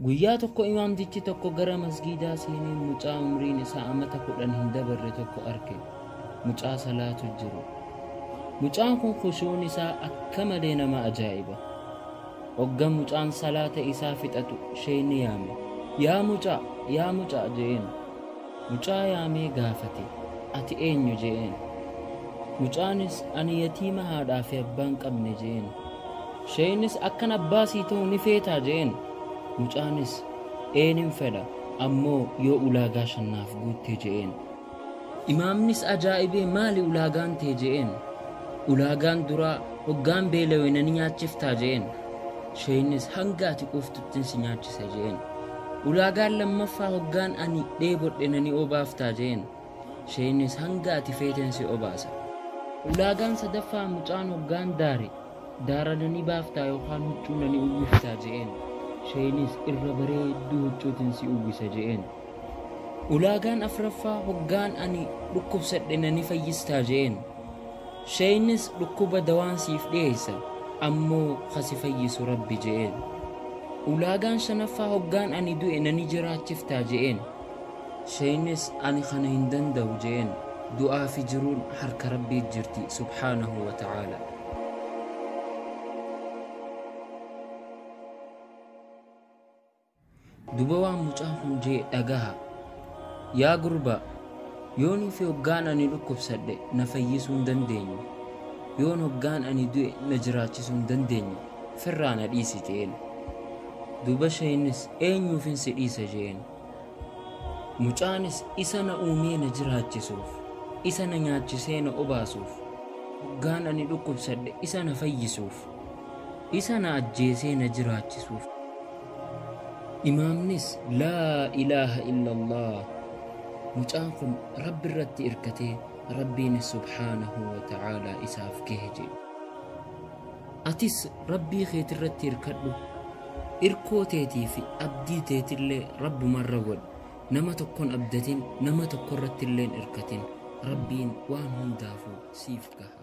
Guyyaa tokko imaamtichi tokko gara masgiidaa seenee mucaa umriin isaa amata 10 hin dabarre tokko arke. Mucaa salaatu jiru. Mucaan kun khushuun isaa akka malee nama ajaa'iba. Hogga mucaan salaata isaa fixatu sheeyni yaame. Yaa mucaa, yaa mucaa je'een. Mucaa yaamee gaafate. Ati eenyu je'een. Mucaanis ani yatiima haadhaa fi abbaa hin qabne je'een. Sheeynis akkan abbaa sii ta'u ni feetaa je'een. Mucaanis ee nin fedha ammoo yoo ulaagaa 5 naaf guutte je'een. Imaamnis ajaa'ibee maali ulaagaan tee je'een. Ulaagaan duraa hoggaan beelawe na ni nyaachiftaa je'een. Sheeynis hanga ati quuftuttin si nyaachisa je'een. Ulaagaan lammaffaa hoggaan ani dheebodhe na ni obaaftaa je'een. Sheeynis hanga ati feeten si obaasa. Ulaagaan sadaffaa mucaan hoggaan daare daara na ni baaftaa yookaan huccuu na ni uwwiftaa je'een. Sheeynis irra bareedduu huccuutin si uwwisa je'een. Ulaagaan afraffaa hoggaan ani dhukkubsadhe na ni fayyistaa je'een. Sheeynis dhukkuba dawaan siif dhiyeessa ammoo ka si fayyisu Rabbi je'een. Ulaagaan shanaffaa hoggaan ani du'e na ni jiraachiftaa je'een. Sheeynis ani kana hin danda'u je'een. Du'aa fi jiruun harka Rabbii jirti subhaanahu wa ta'aala. Duba waan mucaan kun je'e dhagaha. Yaa gurbaa, yoonii fi hoggaan ani dhukkubsadhe na fayyisuu hin dandeenye, yoon hoggaan ani du'e na jiraachisuu hin dandeenye, firraa na dhiisi je'een. Duuba sheeynis eenyuufin si dhiisa je'een. Mucaanis isa na uumee na jiraachisuuf, isa na nyaachisee na obaasuuf, hoggaan ani dhukkubsadhe isa na fayyisuuf, isa na ajjeesee na jiraachisuuf. Imaamnis laa ilaaha illallaah mucaan kun Rabbirratti irkatee Rabbiinis subhaanahu wa ta'aalaa isaaf gahe je'e. Atis Rabbii keetirratti irkadhu. Irkoo teetii fi abdii teetillee Rabbumarra godhi. Nama tokkon abdatin, nama tokkorrattilleen irkatin. Rabbiin waan hundaafuu siif gaha.